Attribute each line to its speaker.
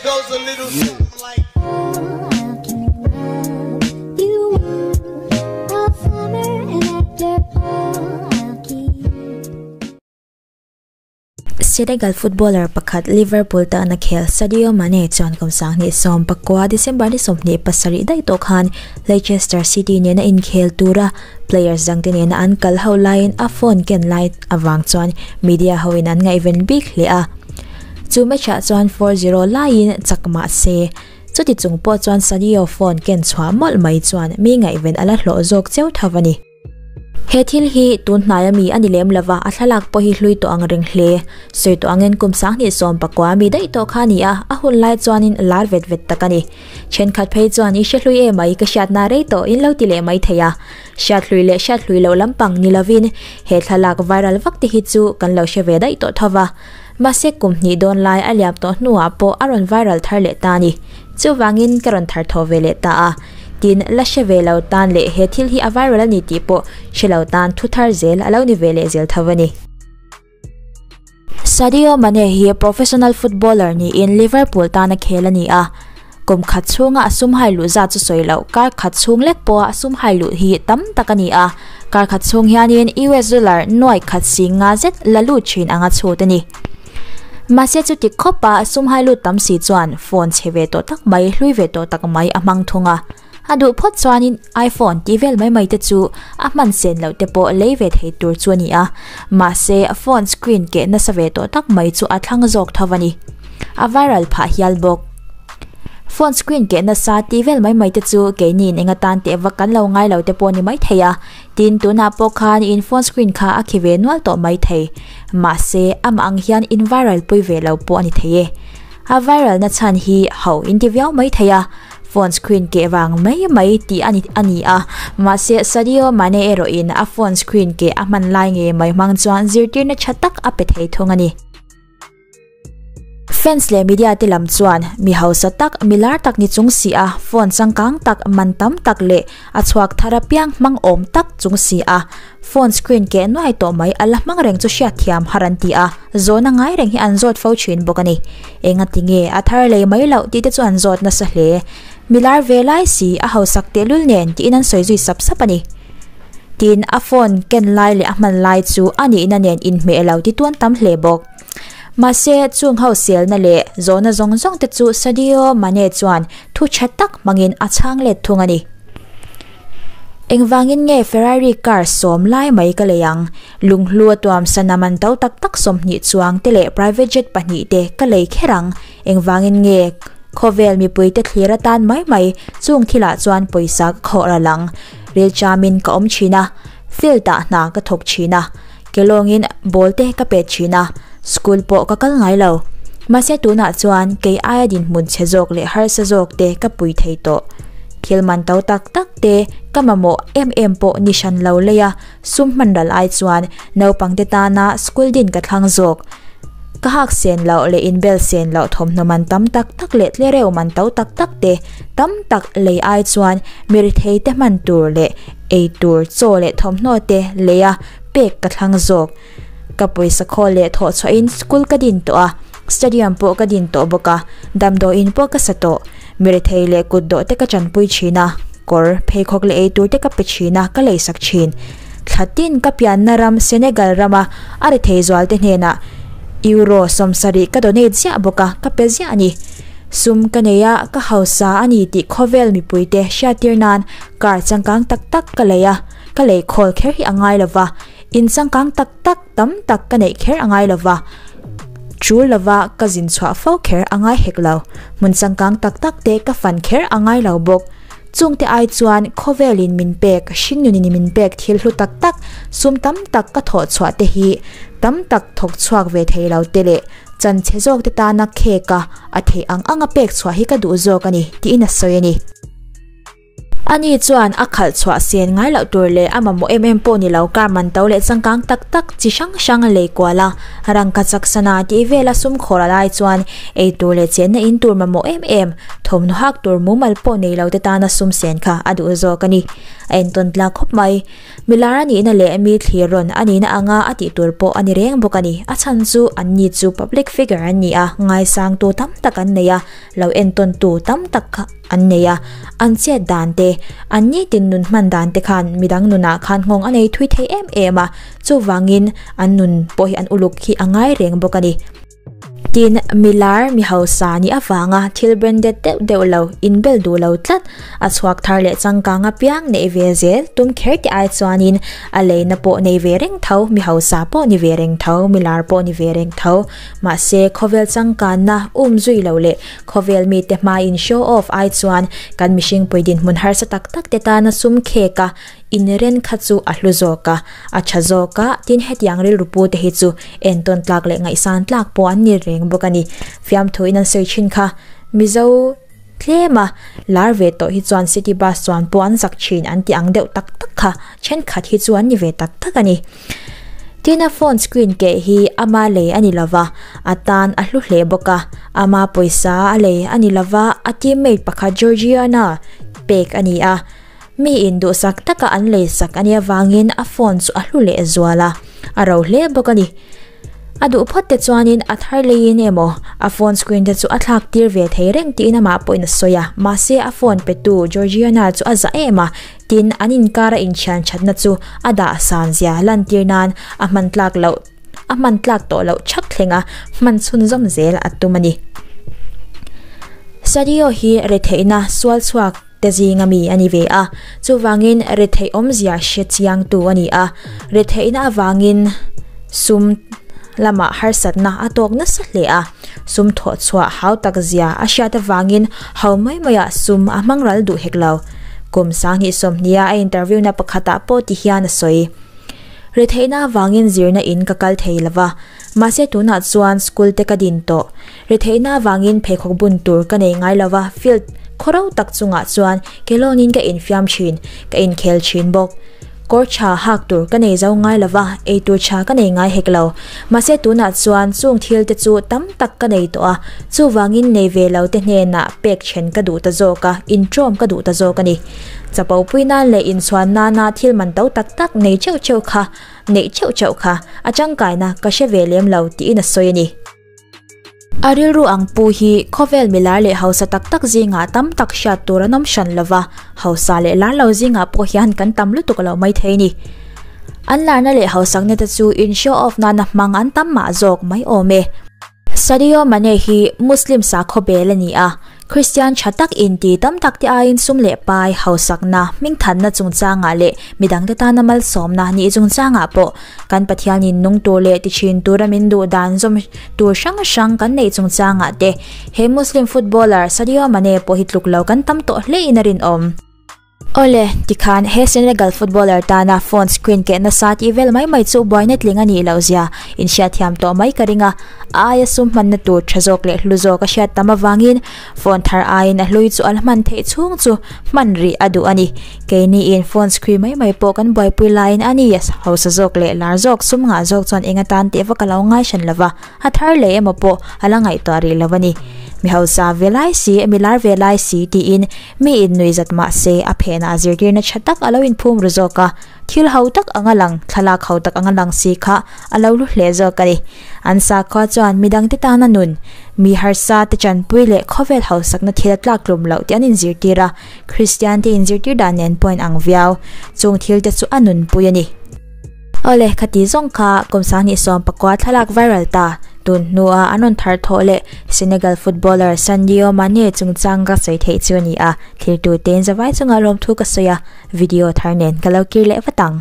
Speaker 1: goes a little something like.
Speaker 2: Senegal footballer pakhat Liverpool tana khel Sadio Mane chuan kum 2019 December ni 27 daih tawh khan Leicester City nena inkhel tura players dangte nena an kal ho laiin a phone ken lai awang chuan media hoin an ngaihven bik hle a. Chu match-ah chuan 4-0 laiin chak mah se chuti chung pawh chuan Sadio phone ken chhuah mawlh mai chuan mi ngaihven ala hlawh zawk cheu tho a ni. He thil hi tun hnaia mi a ni lem lova, a thlalak pawh hi hlui tawh ang reng hle. Sawi tawh angin kum 2019 mi daih tawh kha a ni a, a hun lai chuanin lar vet vet tak a ni. Thenkhat phei chuan i hre hlui em ai, ka hriatna rei tawh in lo ti leh mai thei a. Hriat hlui leh hriat hlui loh lampang ni lovin he thlalak viral vak te hi chu kan lo hre ve daih tawh tho va. Mahse kum hnih dawn lai a liam tawh hnuah pawh a rawn viral thar leh ta a ni. Chuvangin ka rawn thar thaw ve leh ta a. Tin, la hre ve lo tan leh he thil hi a viral a ni tih pawh hre lo tan thu thar zel a lo ni ve leh zel tho a ni. Sadio Mane hi professional footballer niin Liverpool tana khel a ni a. Kum khat chhunga a sum hai luh zat chu sawi loh, kar khat chhung lek pawha a sum hai luh hi tam tak a ni a. Kar khat chhung hianin US dollar nuai khat si nga zet la lut thin anga chhut a ni. Mahse chuti khawpa sum hai lut tam si chuan phone chhe ve tawh tak mai, hlui ve tawh tak mai a hmang thung a. A duh phawt chuanin iPhone tih vel mai mai te chu a hman sen loh te pawh lei ve thei tur chu a ni a. Mahse phone screen keh nasa ve tawh tak mai chu a thlang zawk tho a ni. A viral phah hial bawk. Phone screen keh nasa tih vel mai mai te chu keini in eng atan teh vak kan lo ngai lo te pawh a ni mai thei a. Tin, tunah pawh khan in phone screen kha a khi ve nual tawh mai thei. Mahse, amah ang hian in viral pui ve lo pawh a ni thei e. A viral na chhan hi ho in ti viau mai thei a, phone screen keh vang mai mai tih a ni a ni a. Mahse, Sadio Mane erawhin a phone screen keh a hman lai ngei mai hmang chuan zirtirna tha tak a pe thei thung a ni. Fans leh media te lam chuan mi hausa tak, mi lar tak ni chung si a, phone changkang tak, man tam tak leh a chhuak thar apiang hmang awm tak chung si a, phone screen keh nuai tawh mai a la hmang reng chu hriatthiam har an ti a, zawhna ngai reng hi an zawt fo thin bawk a ni. Engati nge a thar lei mai loh tih te chu an zawt nasa hle. Mi lar ve lai si a hausak tehlul nen tiin an sawi zui sap sap a ni. Tin, a phone ken lai leh a hman lai chu a nihna nen inhmeh lo ti tuan tam hle bawk. Mahse, chung ho selna leh zawhna zawng zawng te chu Sadio Mane chuan thu tha tak hmangin a chhang let thung a ni. Engvangin nge Ferrari car sawm lai mai ka lei ang? Lunghlu a tuam sana man to tak tak 20 chuang te leh private jet pahnih te ka lei kher ang. Engvangin nge khawvel mipui te thlir atan mai mai chung thilah chuan pawisa ka khawh ral ang? Rilchamin ka awm thin a, field ah hna ka thawk thin a. Ke lawngin ball te ka pet thin a, school pawh ka kal ngai lo. Mahse tunah chuan kei aia dinhmun chhe zawk leh harsa zawk te ka pui thei tawh. Thil man to tak tak te ka mamawh em em pawh ni hran lo lei a, sum hman ral ai chuan naupang te tana school din ka thlang zawk. Ka hak sen loh leh inbel sen loh thawmhnaw man tam tak tak leh tlereuh man to tak tak te tam tak lei ai chuan mirithei te hman tur leh ei tur chaw leh thawmhnaw te lei a pek ka thlang zawk. Ka pawisa khawl leh thawh chhuahin school ka din tawh a, stadium pawh ka din tawh bawk a, damdawiin pawh ka sa tawh. Mirethei leh kut dawh te ka chanpui thin a, kawr, pheikhawk leh ei tur te ka pe thin a, ka leisak thin. Thla tin ka pianna ram Senegal rama a rethei zual te hnenah euro 70 ka donate ziah bawk a, ka pe ziah a ni. Sum ka nei a, ka hausa a ni tih khawvel mipuite hriattir nan car changkang tak tak ka lei a, ka lei khawl kher hi a ngai lo va, in changkang tak tak tam tak ka neih kher a ngai lo va, tul lova ka zin chhuah fo kher a ngai hek lo, hmun changkang tak tak te ka fan kher a ngai lo bawk. Chungte ai chuan khawvelin min pek, hringnunin min pek thil hlu tak tak, sum tam tak ka thawh chhuah te hi tam tak thawk chhuak ve thei lo te leh chanchhe zawk te tana khek a, a theih ang anga pek chhuah hi ka duh zawk a ni, tiin a sawi a ni. Ani chuan a khalh chhuah sen ngai loh tur leh a mamawh em em pawh ni lo car man to leh changkang tak tak chi hrang hrang a lei kual a, rangkachak sana tih vela sum khawr a lai chuan ei tur leh chenna in tur mamawh em em thawmhnaw hak tur mumal pawh nei lo te tana sum sen kha a duh zawk a ni. A entawn tlak khawp mai. Milar a nihna leh mi thlir rawn a nihna anga a tih tur pawh a ni reng bawk a ni. A chhan chu an ni chu public figure an ni a, ngaisangtu tam tak an nei a, lo entawntu tam tak an nei a. An chet dan te, an nitin nun hman dan te khan midang nunah khan nghawng a nei thui thei em em a, chuvangin an nun pawh hi an uluk hi a ngai reng bawk a ni. Tin, milar mi hausa nih avanga thil branded deuh deuh lo, inbel duh lo tlat, a chhuak thar leh changkang apiang neih ve zel tum kher tih ai chuanin a leina pawh nei ve reng tho, mi hausa pawh ni ve reng tho, milar pawh ni ve reng tho. Mahse, khawvel changkanna um zui lo leh khawvel mite hmain show off ai chuan kan mihringpui dinhmun harsa tak tak te tana sum khek a, Inren kha chu a hlu zawk a, a tha zawk a, tin hetiang rilru pu te hi chu entawn tlak leh ngaihsan tlak pawh an ni reng bawk a ni. Fiamthu in an sawi thin kha, Mizo tlem a, lar ve tawh hi chuan city bus chuan pawh an zak thin an ti ang deuh tak tak kha, thenkhat hi chu an ni ve tak tak a ni. Tin a phone screen keh hi ama lei a ni lova, a tan a hlu hle bawk a, ama pawisa a lei a ni lova, a teammate pakhat Georgiana pek a ni a. Mi in duhsak taka an leisak a nih avangin a phone chu a hlu leh zual a, a ro hle bawk a ni. A duh phawt te chuanin a thar leiin emaw a phone screen te chu a thlak tir ve thei reng tiin amah pawhin a sawi a, mahse a phone petu Georgiana chu a za em a, tin an inkar a inthian thatna chu a dah san zia lantir nan a hman tlak loh a hman tlak tawh loh chhak thleng a hman chhunzawm zel a tum a ni. Sadio hi retheihna sual chhuak te zinga mi a ni ve a, chuvangin retheih awmzia hre chiangtu a ni a, retheihna avangin sum lamah harsatna a tawk nasa hle a, sum thawh chhuah hau tak zia a hriat avangin ho mai maiah sum a hmang ral duh hek lo. Kum sanghnih sawmhnia a interview na pakhatah pawh ti hian a sawi. Retheihna avangin zirna in ka kal thei lova, mahse tunah chuan school te ka din tawh. Retheihna avangin pheikhawk bun tur ka nei ngai lova, field khawro tak chungah chuan kelawnin ka infiam thin, ka inkhel thin bawk. Kawr tha hak tur ka nei zo ngai lova, ei tur tha ka nei ngai hek lo. Mahse tunah chuan chung thil te chu tam tak ka nei tawh a, chuvangin nei ve lo te hnenah pek then ka duh ta zawk a, intrawm ka duh ta zawk a ni. Chapo pui nan leh inchhuan nana thil man to tak tak nei cheuh cheuh kha neih cheuh cheuh kha a tangkaina ka hre ve lem lo tiin a sawi a ni. A rilru ang pu hi khawvel milar leh hausa tak tak zingah tam tak hriat tur an awm hran lova, hausa leh lar lo zingah pawh hian kan tam lutuk lo mai thei a ni. An larna leh hausakna te chu in show off nana hmang an tam mah zawk mai awm e. Sadio Mane hi Muslim sakhaw bel a ni a, Kristian tha tak inti tam tak te aiin sum leh pai, hausakna, hmingthanna chungchangah leh midangte tana malsawmna nih chungchangah pawh kan Pathianin nung tur leh ti thin tura min duh dan zawm tur hrang hrang kan neih chungchangah te he Muslim footballer Sadio Mane pawh hi tluk lo kan tam tawh hlein a rinawm. Awle, tikhan he Senegal footballer tana phone screen keh nasa tih vel mai mai chu buaina tling a nih loh zia inhriatthiam tawh mai ka ring a, a aia sum hmanna tur tha zawk leh hlu zawk a hriat tam avangin phone thar aiin a hlui chu a la hman theih chhung chu hman rih a duh a ni. Keiniin phone screen mai mai pawh kan buaipui laiin a ni hausa zawk leh lar zawk sum ngah zawk chuan eng atan teh vak a lo ngai hran lova, a thar leh emaw pawh a la ngaihtuah rih lo a ni. Mi hausa ve lai si, mi lar ve lai si tiin mi in nuih zat mah se a phenah zirtirna tha tak a lo inphum ru zawk a, thil ho tak anga lang, thlalak ho tak anga lang si kha a lo hlu hle zawk a ni. An sakhua chuan midangte tana nun, mi harsa te chanpui leh khawvel hausakna thil a tlaktlum loh tih an inzirtir a, Kristian te inzirtir dan nen pawh in ang viau. Chung thil te chu a nunpui a ni. Awle, khati zawng kha kum 2019 thlalak viral ta, tun hnua an rawn thar thawh leh Senegal footballer Sandio Mane chungchang ka sawi theih chu a ni a, thiltu te'n zavai chunga lawmthu ka sawi a, video thar nen ka lo kir leh vat ang.